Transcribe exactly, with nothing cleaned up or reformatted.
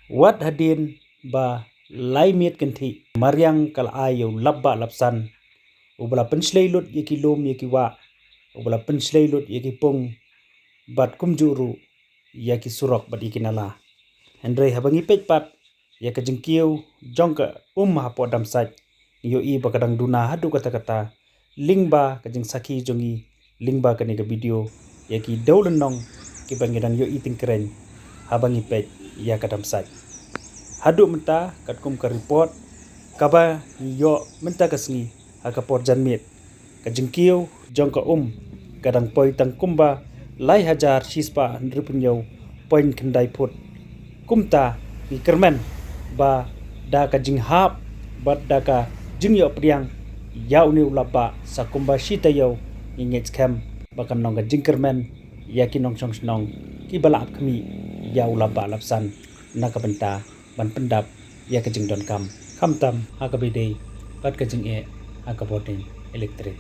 Wat hadien ba lai miet kynthih mariang ka la ai ïa u lapbah lapsan, uba la pynshlei lut ïa ki lum ïa ki wah, uba la pynshlei lut ïa ki pung, bad kumjuh ruh ïa ki surok bad ïa ki nala. Hynrei haba ngi peit pat ïa ka jingkiew jong ka um hapoh Damsait, ngi ïohi ba ka dang duna haduh katta katta, lyngba ka jingsakhi jong ngi, lyngba kane ka video, ïa ki dewlynnong kiba ngi dang ïohi tyngkreiñ haba ngi peit ïa ka Damsait. Haduh mynta, katkum ka report kaba ngi ïoh mynta ka sngi ha ka por janmiet, ka jingkiew jong ka um ka dang poi tang kumba lai hajar shispah hynriewphew hynñiew point khyndai phut. Kumta ngi kyrmen ba da ka jinghap bad da ka jingïoh pdiang ïa une u lapbah, sa kumba shi taïew, ngi ngeit skhem ba kan long ka jingkyrmen ïa ki nongshong shnong kiba la ap khmih ïa u lapbah lapsan na ka bynta ban pyndap ïa ka jingdonkam, khamtam ha kaba ïadei bad ka jingeh ha ka bording elektrik.